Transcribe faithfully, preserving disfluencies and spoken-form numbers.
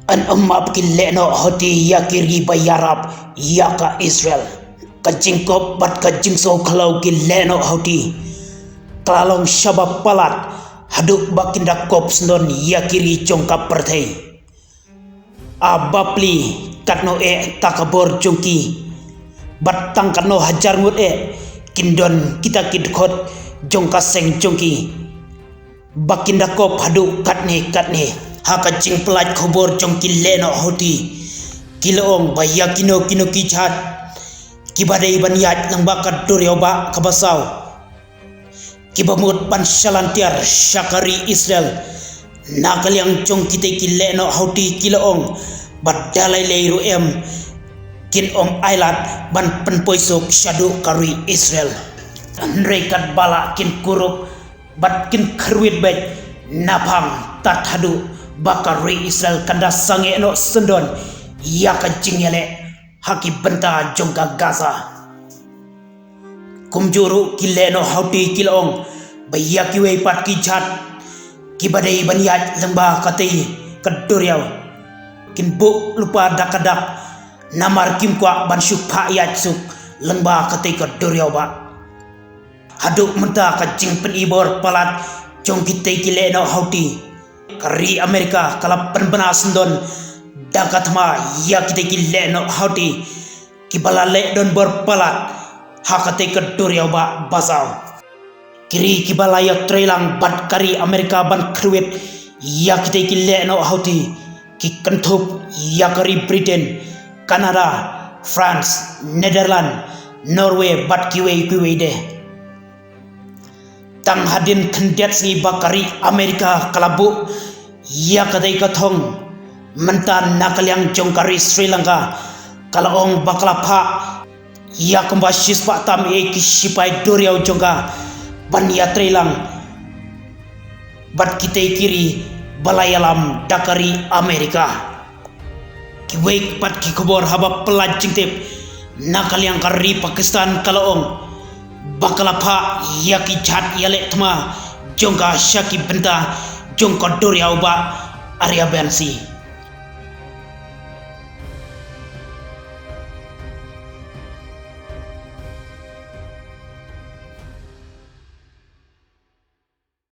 Yn ym map ki lehnoh Houthi ïa ki ri ba ïarap ïa ka Israel. Ka jingkop bad ka jingsngewkhla ki lehnoh Houthi ka la long shaba palat haduh ba kin da kop sngewdon ïa ki ri jong ka pyrthei. A bapli katno eh ta ka bor jong ki. Bad tang katno hajar ngut eh kin don kita ki dkhot jong ka seng jong ki. Ba kin da kop haduh katne katne. Ha ka jingpyllait khubor jong ki lehnoh Houthi, ki la ong ba ïa kino kino ki jhad kiba dei ban ïaid lyngba ka duriaw ba kaba saw, kiba mut ban shalan tiar sha ka ri Israel. Na ka liang jong kitei ki lehnoh Houthi ki la ong ba da lei lei ruh em kin ym ailad ban pynpoi suk shaduh ka ri Israel. Hynrei katba lah kin kurup bad kin kyrwit beit naphang tad haduh ba ka ri Israel kan da sangeh noh sngewdon ïa ka jingïaleh ha ki bynta jong ka Gaza. Kumjuh ruh ki lehnoh Houthi ki la ong ba ïa kiwei pat ki jhad kiba dei ban ïaid lyngba katei ka duriaw kin buh lypa da ka dak namar kim kwah ban shu phah ïaid suk lyngba katei ka duriaw ba. Haduh mynta ka jingpynibor palat jong kitei ki lehnoh Houthi, ka ri Amerika ka la pynbna sngewdon da ka thma ïa kitei ki lehnoh Houthi kiba la leh donbor palat ha katei ka duriaw ba basaw. Ki ri kiba la ïatreilang bad ka ri Amerika ban kyrwit ïa kitei ki lehnoh Houthi ki kynthup ïa ka ri Britain, Canada, France, Netherlands, Norway bad kiwei kiwei de. Tang hadien khyndiat sngi ba ka ri Amerika ka la buh ïa katei ka thong mynta na ka liang jong ka ri Sri Lanka ka la ong ba ka la phah ïa kumba shispah tam eh ki shipai duriaw jong ka ban ïatreilang bad kitei ki ri ba la ïalam da ka ri Amerika. Kiwei pat ki khubor haba pyllait jingtip na ka liang ka ri Pakistan ka la ong ba ka la phah ïa ki jhad ïaleh thma jong ka sha ki bynta jong ka duriaw ba Arabian Sea.